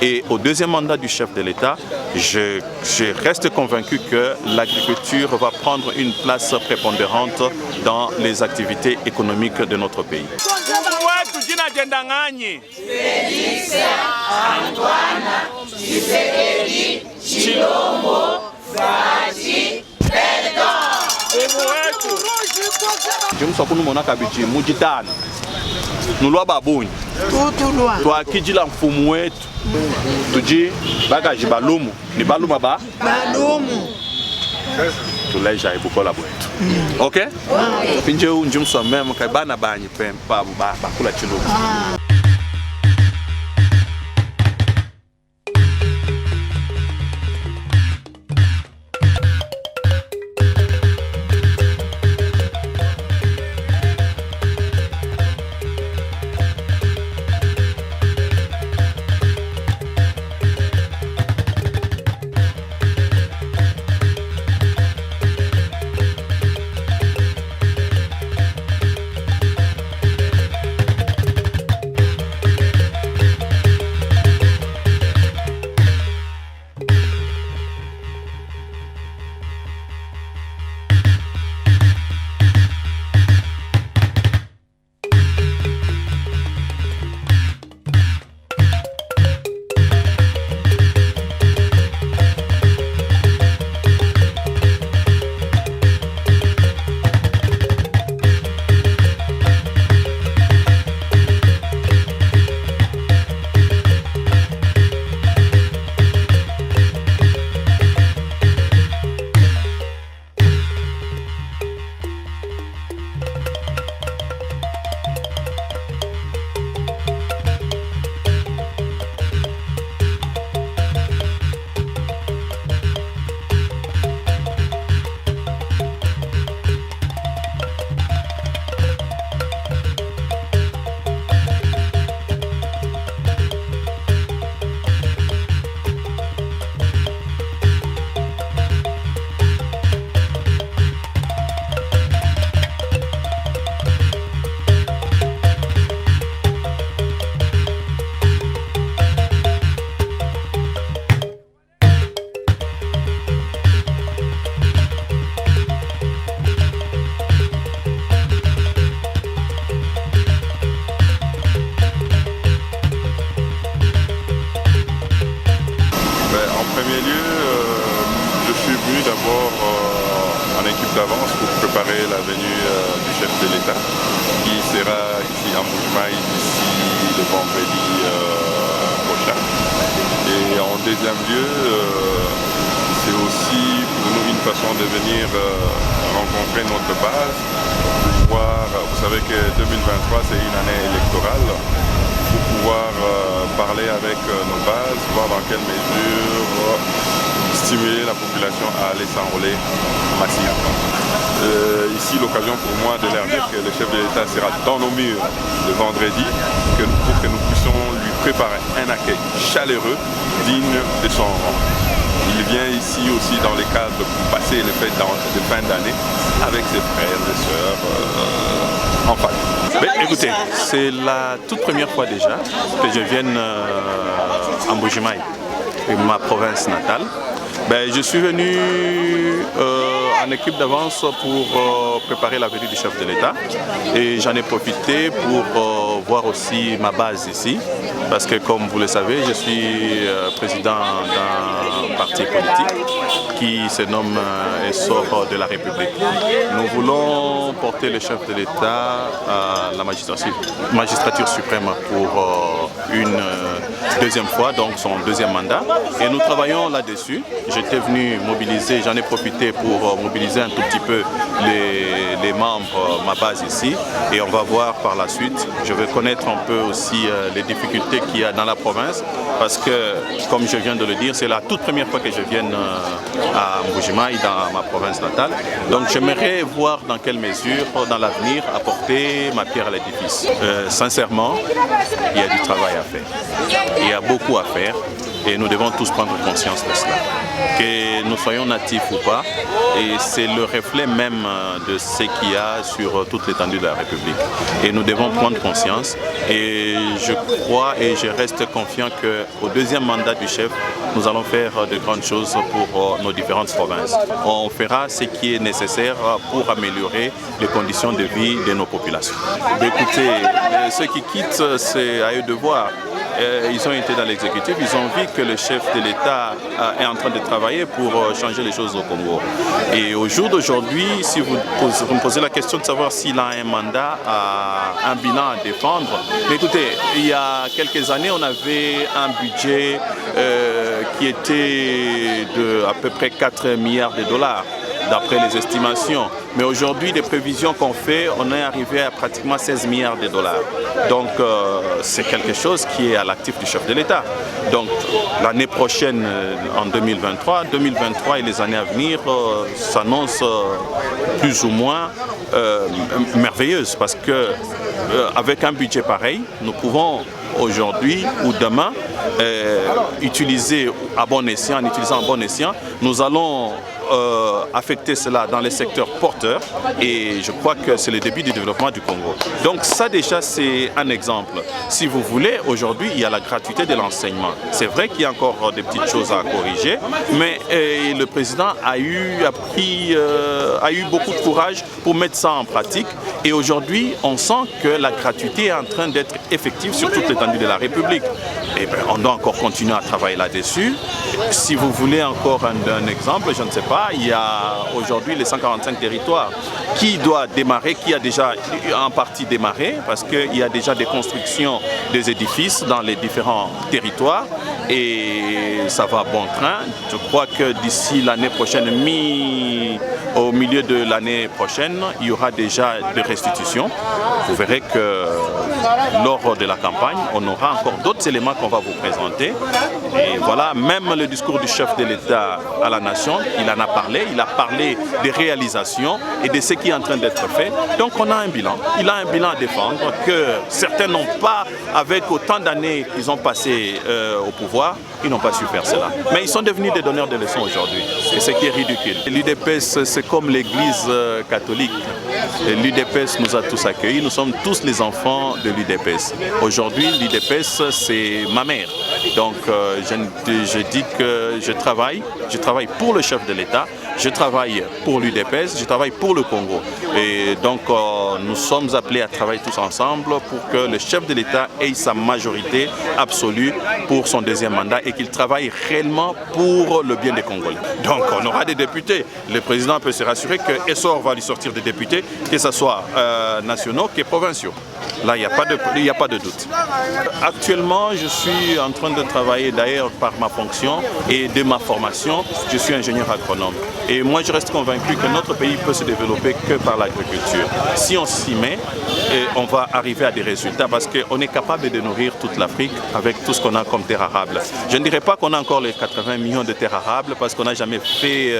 Et au deuxième mandat du chef de l'État, je, je reste convaincu que l'agriculture va prendre une place prépondérante dans les activités économiques de notre pays. Félix Antoine Tshisekedi Tshilombo Fatshi James wakunumona kabidi mu ditanu nulua ba bungi tuakidila mfumu wetu tudi bakaji balumu ne baluma ba balumu tulejayi bukola buetu ok mpindieu ndi musua meme kai bana banyi pe pabu bakula tshiluba. Ben, en premier lieu, euh, je suis venu d'abord euh, en équipe d'avance pour préparer la venue euh, du chef de l'État qui sera ici à Mbujimayi d'ici le vendredi prochain. Et en deuxième lieu, c'est aussi pour nous une façon de venir rencontrer notre base, pouvoir, vous savez que 2023 c'est une année électorale, pour pouvoir parler avec nos bases, voir dans quelle mesure stimuler la population à aller s'enrôler massivement. Euh, ici, l'occasion pour moi de leur dire que le chef de l'État sera dans nos murs le vendredi que, pour que nous puissions lui préparer un accueil chaleureux, digne de son rang. Il vient ici aussi dans le cadre pour passer les fêtes de fin d'année avec ses frères et sœurs euh, en famille. Mais écoutez, c'est la toute première fois déjà que je vienne euh, en Mbujimayi, ma province natale. Ben, je suis venu euh, en équipe d'avance pour euh, préparer la venue du chef de l'État et j'en ai profité pour euh, voir aussi ma base ici parce que comme vous le savez, je suis président d'un parti politique qui se nomme Essor de la République. Nous voulons porter le chef de l'État à la magistrature, magistrature suprême pour une deuxième fois, donc son deuxième mandat. Et nous travaillons là-dessus. J'étais venu mobiliser, j'en ai profité pour mobiliser un tout petit peu les, les membres, ma base ici. Et on va voir par la suite. Je vais connaître un peu aussi les difficultés qu'il y a dans la province parce que, comme je viens de le dire, c'est la toute première fois que je vienne à Mbujimayi, dans ma province natale. Donc j'aimerais voir dans quelle mesure, dans l'avenir, apporter ma pierre à l'édifice. Euh, sincèrement, il y a du travail à faire. Il y a beaucoup à faire. Et nous devons tous prendre conscience de cela. Que nous soyons natifs ou pas, et c'est le reflet même de ce qu'il y a sur toute l'étendue de la République. Et nous devons prendre conscience. Et je crois et je reste confiant qu'au deuxième mandat du chef, nous allons faire de grandes choses pour nos différentes provinces. On fera ce qui est nécessaire pour améliorer les conditions de vie de nos populations. Écoutez, ceux qui quittent, c'est à eux de voir. Ils ont été dans l'exécutif, ils ont vu que le chef de l'État est en train de travailler pour changer les choses au Congo. Et au jour d'aujourd'hui, si vous, vous me posez la question de savoir s'il a un mandat, un bilan à défendre, mais écoutez, il y a quelques années, on avait un budget qui était de à peu près 4 milliards de dollars d'après les estimations. Mais aujourd'hui, les prévisions qu'on fait, on est arrivé à pratiquement 16 milliards de dollars. Donc, c'est quelque chose qui est à l'actif du chef de l'État. Donc, l'année prochaine, en 2023, 2023 et les années à venir s'annoncent plus ou moins merveilleuses parce que avec un budget pareil, nous pouvons aujourd'hui ou demain utiliser à bon escient, en utilisant à bon escient, nous allons affecter cela dans les secteurs porteurs et je crois que c'est le début du développement du Congo. Donc ça déjà c'est un exemple. Si vous voulez, aujourd'hui il y a la gratuité de l'enseignement. C'est vrai qu'il y a encore des petites choses à corriger, mais le président a eu, appris, a eu beaucoup de courage pour mettre ça en pratique et aujourd'hui on sent que la gratuité est en train d'être effective sur toute l'étendue de la République. Et bien, on doit encore continuer à travailler là-dessus. Si vous voulez encore un exemple, je ne sais pas, il y a aujourd'hui les 145 territoires qui doit démarrer, qui a déjà en partie démarré, parce qu'il y a déjà des constructions des édifices dans les différents territoires et ça va bon train. Je crois que d'ici l'année prochaine, au milieu de l'année prochaine, il y aura déjà des restitutions. Vous verrez que lors de la campagne, on aura encore d'autres éléments qu'on va vous présenter. Et voilà, même le discours du chef de l'État à la nation, il en a parlé, il a parlé des réalisations et de ce qui est en train d'être fait. Donc on a un bilan, il a un bilan à défendre que certains n'ont pas, avec autant d'années qu'ils ont passé au pouvoir, ils n'ont pas su faire cela. Mais ils sont devenus des donneurs de leçons aujourd'hui, et ce qui est ridicule. L'UDPS, c'est comme l'église catholique. L'UDPS nous a tous accueillis, nous sommes tous les enfants de l'UDPS. Aujourd'hui, l'UDPS, c'est ma mère. Donc je dis que je travaille pour le chef de l'État, je travaille pour l'UDPS, je travaille pour le Congo. Et donc nous sommes appelés à travailler tous ensemble pour que le chef de l'État ait sa majorité absolue pour son deuxième mandat et qu'il travaille réellement pour le bien des Congolais. Donc on aura des députés. Le président peut se rassurer que Essor va lui sortir des députés, que ce soit nationaux que provinciaux. Là, il n'y a pas de doute. Actuellement, je suis en train de travailler d'ailleurs par ma fonction et de ma formation. Je suis ingénieur agronome. Et moi, je reste convaincu que notre pays peut se développer que par l'agriculture. Si on s'y met, on va arriver à des résultats parce qu'on est capable de nourrir toute l'Afrique avec tout ce qu'on a comme terre arable. Je ne dirais pas qu'on a encore les 80 millions de terres arables parce qu'on n'a jamais fait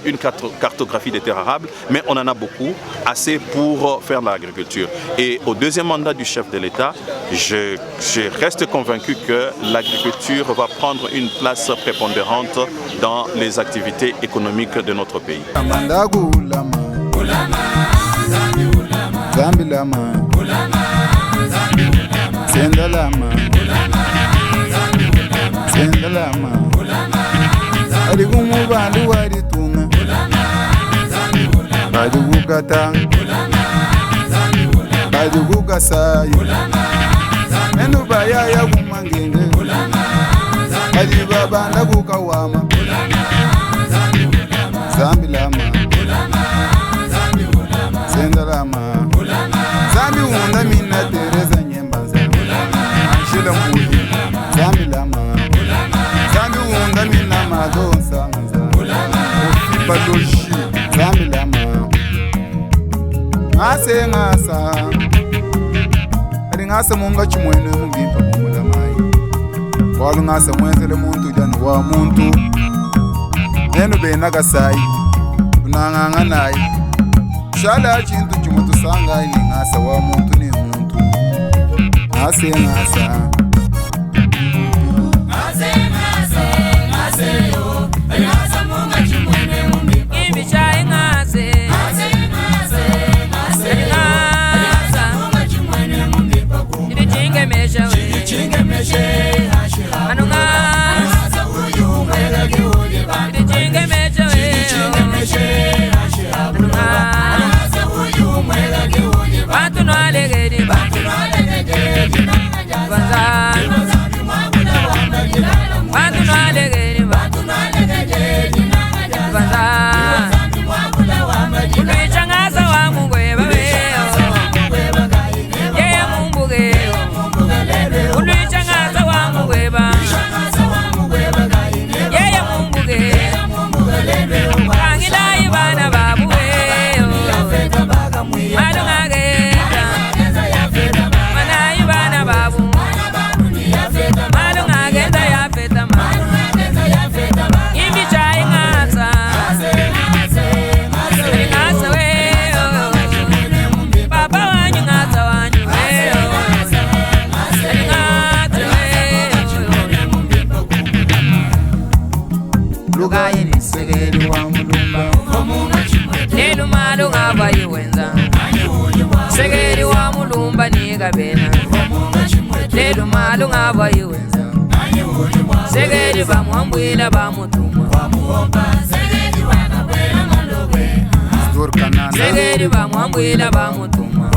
une cartographie des terres arables, mais on en a beaucoup, assez pour faire de l'agriculture. Et au deuxième mandat du chef de l'État, je reste convaincu que l'agriculture va prendre une place prépondérante dans les activités économiques de notre pays. Ngasa munga chimwene mubimpa bumulamai walu ngasa mwenzele muntu janu wa muntu nenu bena kasai unanganga nayi shala chintu chimwe tusangai ni ngasa wa muntu ni muntu ngase ngasa. Ngase ngasa. Vulukayi ne Tshisekedi wa Mulumba. Lelu malu ngavayi wenza Tshisekedi wa Mulumba ni kabena. Lelu malu ngavayi wenza Tshisekedi bamuambwila bamutuma. Isidore Kanana. Tshisekedi bamuambwila bamutuma.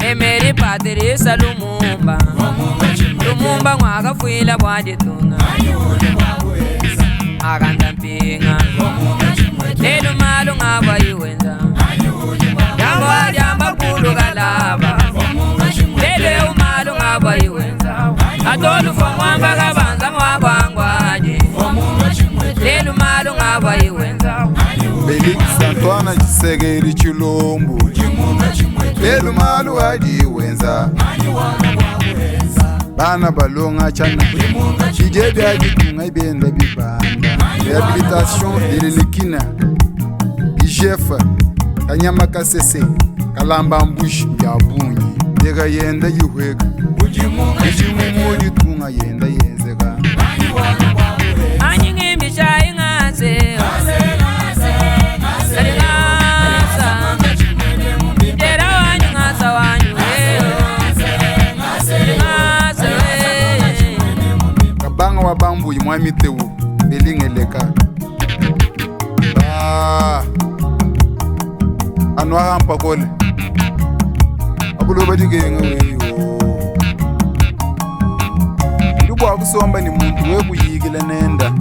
Emery Patrice Lumumba. Lumumba ngwakafwila bwa ditunga. Akanda mpinga. Lelu malu ngavayi wenza. Jamba jamba kulu kalaba. Lelu eu malu ngavayi wenza. Atolu fo mwamba kabanza mwakwangwaje. Lelu malu ngavayi wenza. Felix Antoine Tshisekedi Tshilombo. Lelu malu adi wenza. Bana balonga tshana. Bidie bia ditunga bienda bibanda. Réhabilitation de l'Elikina. IGF. Kanyama Kasese. Kalamba Mbuji bia bungi. Yega yenda yihweka. Midimu mu ditunga yenda yenzeka. Anyi ngimbisha ingase. Kadi ngasa. Jera wanyu ngasa wanyu. Ngasa we. Kabanga wa bambuyi mwa miteu belingeleka. Ba. Anu ahampa kole. Abuloba digenga weyo. Udi bua kusomba ni muntu we kuyikila nenda.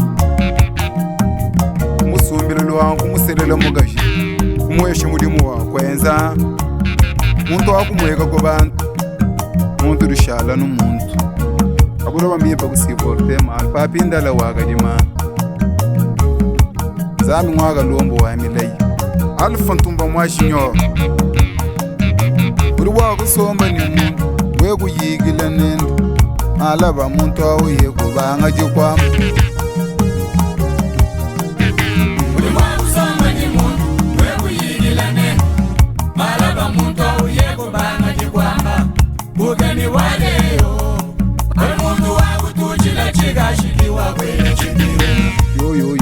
Kumusumbila lwangu kumuselela mukaji. Kumuhesha mudimu wa kwenza. Muntu wakumweka ko bantu. Muntu dushala no muntu. Abuloba mipa kusiporte mal papindala wakadima. Nzambi mwaka lombo wa milayi. Alpha Ntumba mwa Junior. Uri bua kusomba ni muntu we kuyikila nenda. Malaba muntu awuye kubanga jikwama. Uri bua kusomba ni muntu we kuyikila nenda. Malaba muntu awuye kubanga jikwama. Bugeni waleyo. Uri muntu wakutuchila chikashikiwa kwele chipiro. Yo yo yo.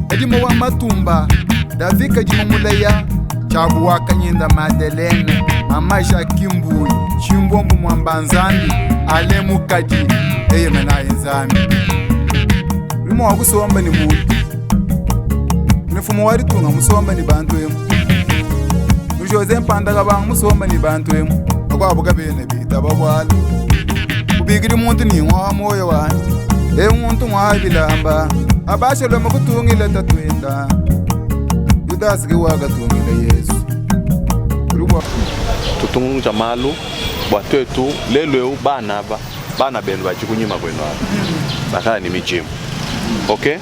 Kadima wa matumba. David Kadima Mulaya. Chabu wa Kanyinda Madeleine. Mama Jacques Mbuyi. Chimbombo Mwamba Nzambi. Ale Mukadi. Eye mena Nzambi. Ulimo wa kusomba ni muntu. Mifumo wa ditunga musomba ni bantu emu. Jose Mpanda kabanga musomba ni bantu emu. Akwabuka bene bita babwala. Kubikiri muntu ni ngwa moyo wani. E muntu ngwa bilamba. Abasha lo mukutungila tatwenda. Judas ke wakatungila Yesu. Ulubwa Tutunga malu bwa twetu lelo eu bana ba bana benu bachikunyima kwenu apa. Bakala ni mijimu. Okay?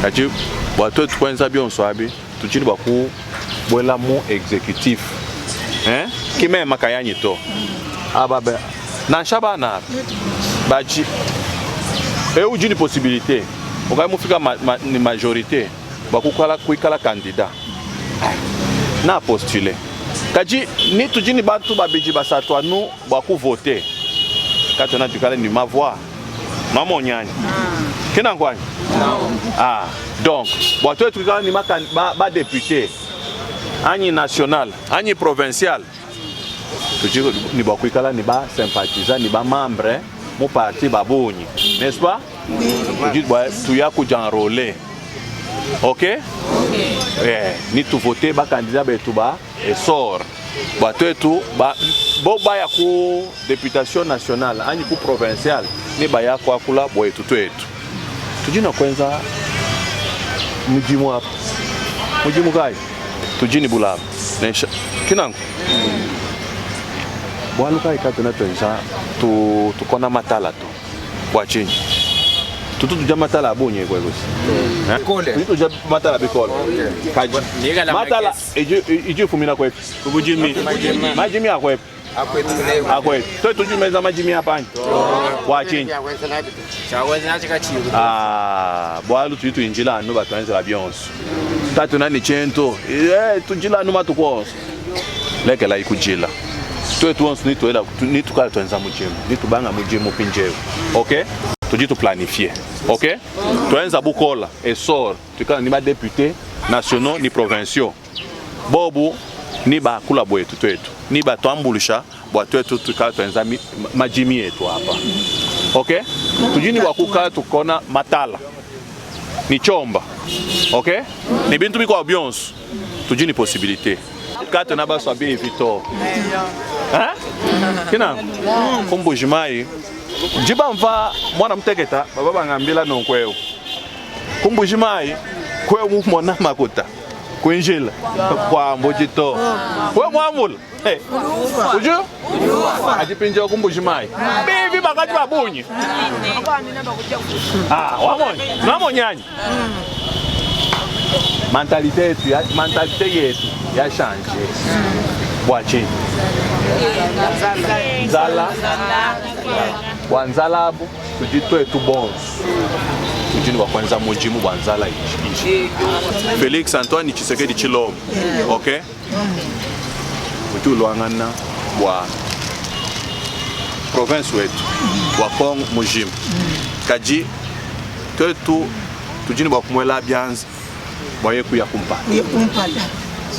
Kachi bwa twetu kwenza bionso abi tuchini bwa ku bwela mu executif. Hein? Kime makayanyi to. Aba be nansha bana bachi eu jini possibilité. Okai mufika ni majorité bakukala kuikala candidat. Na postuler. Kaji ni tujini bantu babiji basatu anu baku voter. Katona tukale ni ma voix. Mama nyanya. Kina ngwani? Ah, donc bo to tukala ni ba député. Anyi national, anyi provincial. Tuji ni ba kuikala ni ba sympathisant ni ba membre mu parti babonyi. N'est-ce pas? Tuji ba tuya ku enrôler. OK? Eh, ni tu voter ba candidat betu ba essor. Ba twetu ba bo baya ku députation nationale anyi ku provinciale ni baya kwa kula boetu twetu. Tujina kwenza mujimu hapa. Mujimu kai. Tujini bulaba. Nesha kinango. Bwalu kai katuna twenza tu tukona matala tu. Bwa chini. Tutu tuja matala abunye kwe kwesi. Kole. Tutu tuja matala bikole. Kaji. Nigala Matala magesi. iju fumina kwetu. Kubujimi. Majimi akwetu. Akwetu. Toi tujumeza majimi hapa. Bwa chini. Ah, bwalu tuju tuinjila anu batwanzela bionso. Tatu nani chento. Eh tujila anu matukonso. Lekela ikujila. Twetu bonso nituela nitukala twenza mudimu nitubanga mudimu mpindieu ok tudi tuplanifie ok twenza bukola essor tuikala ni badepute nationaux ni provinciaux bobu ni bakula bwetu twetu ni batuambulisha bua twetu tuikala tuenza madimi yetu apa ok tudi ni bua kukala tukona matala ni chomba ok ni bintu bikuabu bionso tudi ni possibilité katwena basua bivi to Hein? Kina ku Mbuji-Mayi njibamva mwana muteketa baba bangambila nonku eu ku Mbuji-Mayi kwe mumona makuta kuinjila kwa mbuji to we mwambula hey. Uju ajipinjia ku Mbuji-Mayi bivi bakati babunyi ah wamonyi namonyanyi Mentalite yetu ya mentalite yetu ya change bua tshinyi? Nzala. Bua nzala abu tudi tuetu bonso tudi ne bua kuenza mudimu bua nzala ijike. Felix Antoine Tshisekedi Tshilombo, ok, udi uluangana bua province wetu wa Congo mujima, kadi tuetu tudi ne bua kumuela bianza bua ye kuya kumpala.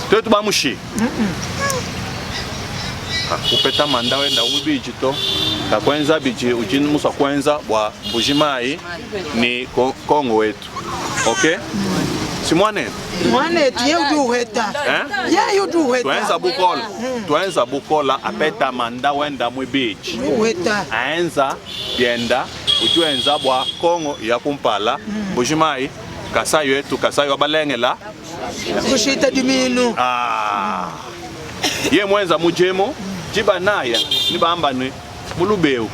Tuetu bamushi kupeta manda wenda mubidi to kakuenza bidi udi musua kuenza bua Mbuji Mayi ni Kongo wetu ok si mwanetu mwanetu ye udi uheta eh? ye udi uheta tuenza bukola tuenza bukola apeta manda wenda mwibidi uheta aenza bienda Udi wenza bua Kongo ya kumpala, Mbuji-Mayi, Kasai wetu, Kasai wa balengela. Kushita diminu. Ah. Ye mwenza mudimu diba naya ni bamba ne mulubeu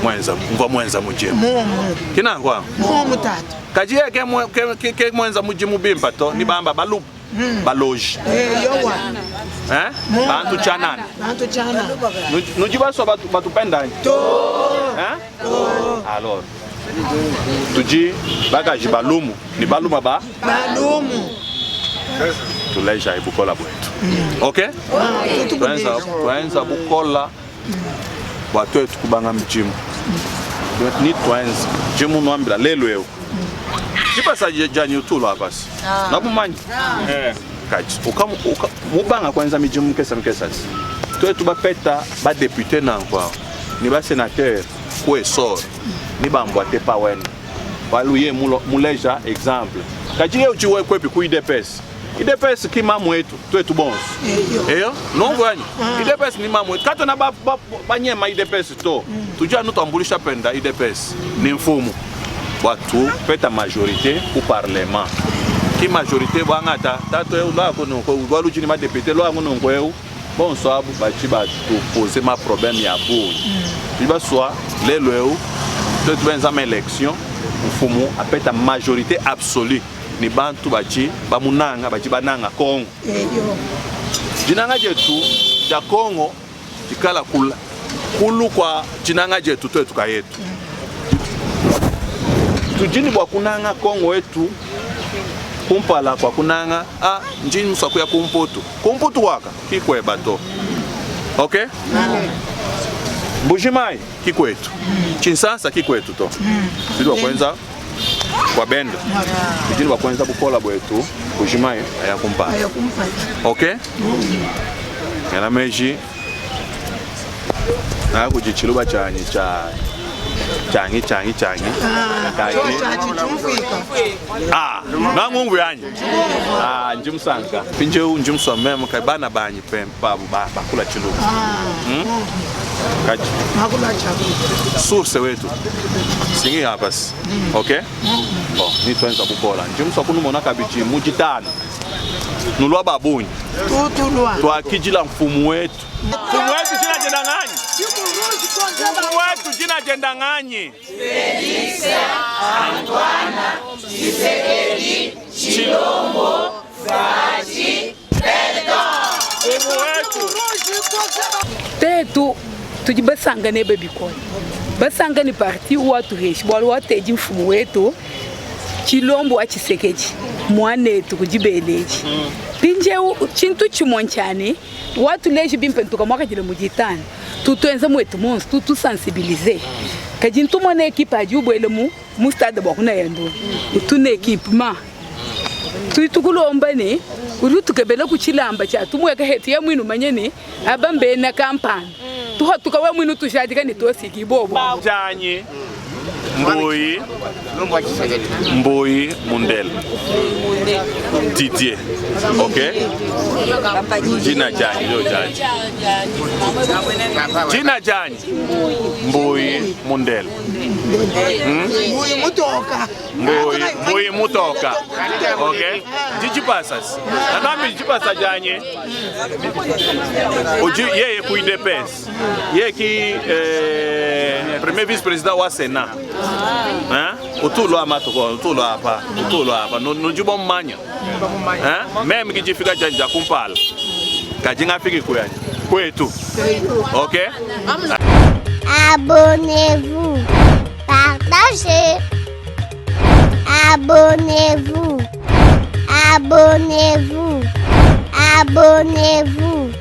mwenza mvua mwenza mudimu. Mumu. Kinangwa. Mumu tatu. Kaji ye ke, ke, ke, ke mwenza mudimu bimpa to ni bamba balubu. Baloji. Eh, yowa. Eh? Bantu chanana. Bantu chanana. Nudi basua batu batupenda To. Hein? To. Alors tudi bakaji balumu ni baluma ba balumu tuleja bukola bwetu ok twenza twenza bukola bua tuetu kubanga midimu ni twenza jimu nuambila lelu eu cipasa janyi utulu apasi namumanyi kadi mubanga kwenza midimu mikesa mikesasi tuetu bapeta badepute nanku awo ni basenateur ku essor ni bambua te pa wenda bualu ye muleja exemple kadi ye udi kwepi ku udps udps ki mamu wetu tuetu bonso eyo nongo yanyi udps ni mamu wetu katona banyema udps to tudi anu tuambulisha penda udps ni mfumu bua tupeta majorite ku parlement ki majorite buangata tatu eu luaku nunku bualu udi ne madepute luaku nunku eu Bonso abu badi batupose ma probleme ya bungi. Tudi basua lelu eu tuetu benza ma election mfumu apeta majorite absolue ne bantu badi bamunanga badi bananga Congo. Dinanga dietu dia Congo dikala kula kulu kua dinanga dietu tuetu kayetu. Tudi ne bua kunanga Congo wetu kumpala kua kunanga a ndi musua kuya ku Mputu. Ku Mputu waka ki kueba to. Ok? Mbuji Mayi ki kuetu. Tshinsansa ki kuetu to. Tudi bua kuenza bua benda. Tudi ne bua kuenza bukola buetu Mbuji Mayi aya kumpala. Ok? Ngela meji naya kudi tshiluba tshianyi tshia tshiangi tshiangi tshiangi kadi ah nangumvu yanyi ah ndi musanka mpindieu ndi musua meme kai bana banyi pe pabu bakula tshiluba hmm? kadi source wetu singi hapasi ok bon ni tuenza bukola ndi musua kunumona kabidi mu ditanu nulua ba bungi tuakidila mfumu wetu mfumu wetu jina jenda nganyi mfumu wetu jina jenda nganyi Felix Antoine Tshisekedi Tshilombo Fatshi Beton mfumu wetu Tetu tudi basanka nebe bikole, basanka ne parti wa tuheshi bualu watedi mfumu wetu Tshilombo wa Tshisekedi muanetu ku dibele edi. Mpindieu tshintu tshimue ntshia ne, watuleji bimpe ntuka muakadile mu ditanu tutuenza muetu monso tutusensibilize kadi ntumona ekipe adi ubuele mu mu stade bua kunaya ndundu utuna ekipema tudi tukulomba ne udi utukebela ku tshilamba tshia tumueka hetu ya muinu manye ne aba mbena kampanda tuhatuka we muinu tujadika ne tuosiki bobo Janyi Mbuyi Mbuyi Mundele Didier ok Jina Janyi yo Janyi Jina Janyi Mbuyi Mundele Mbuyi mutoka. Mbuyi Mbuyi Mutoka ok Dijipasas Nanambi dijipasa Janyi Uji yeye ku UDPS ye ki eh, premier vice président wa Sénat hein utulu amatuko utulu apa utulu apa nujubo mmanya hein meme kijifika janja kumpala kajinga fiki kuyanya kwetu ok. Abonnez-vous. Partagez. Abonnez-vous. Abonnez-vous. Abonnez-vous.